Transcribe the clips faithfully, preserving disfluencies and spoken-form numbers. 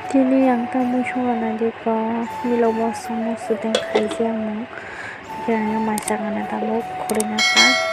Tini ang tamo songna di ko, milo bo somo sudeng khaijak mung. Khe ang maisa gana tamo khurui nasa.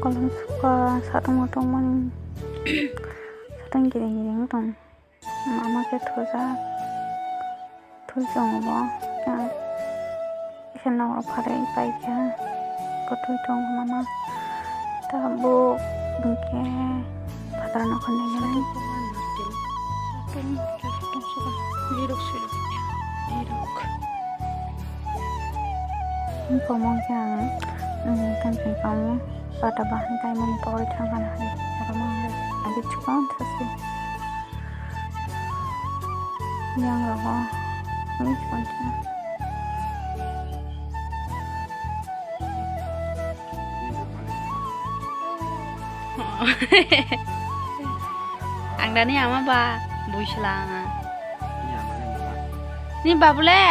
Kolom suka, satong motong mani, satong giring giring tong. Mama khe thujak, thujak tongo bo. Kisa nok rok pharwi paikha, kwtwi tongo mama. Tabuk hinkhe phataro nokha naiwi. Bumung khe ang, um, tamsai kamu pata bahan kaimani pogwi thangkha na hai. Aro mama agi chukang thasi. Yang rogo. Ini chukang chukang. Ang dani ama ba buisla anga. Ni babule.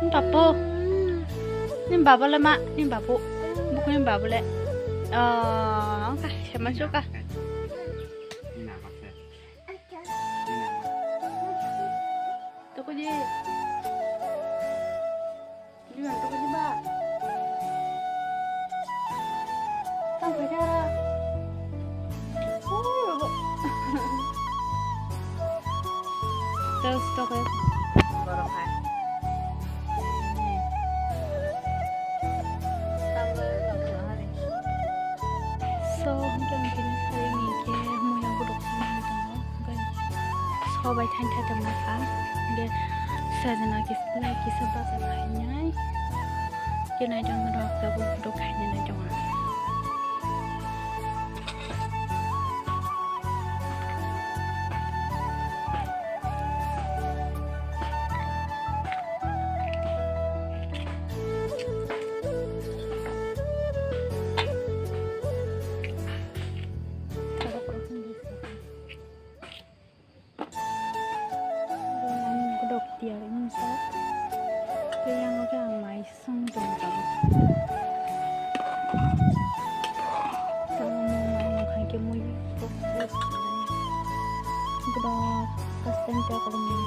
Ni babu. Ni babule ma, ni babu. Buku ni babule. Oh, ka, sama suka. Toko je. Juan toko je ba. Tang khaja. Oh, baba. Terus toko. Borok hai. So, hingke ang kini saring ni ke muya borok samani tongo. Sobai thain thaitong nokha. Hingke sajna kisa, lai kisa bacha khainai. Khe naitong rok tabuk photo khaina naitong ang. Ang godok tiyar wngsa. Tei ang khe ang mai song tong tongo. Tamo mo mai wngkha khe mui pok pok sanai. Godok custom tei kolomni.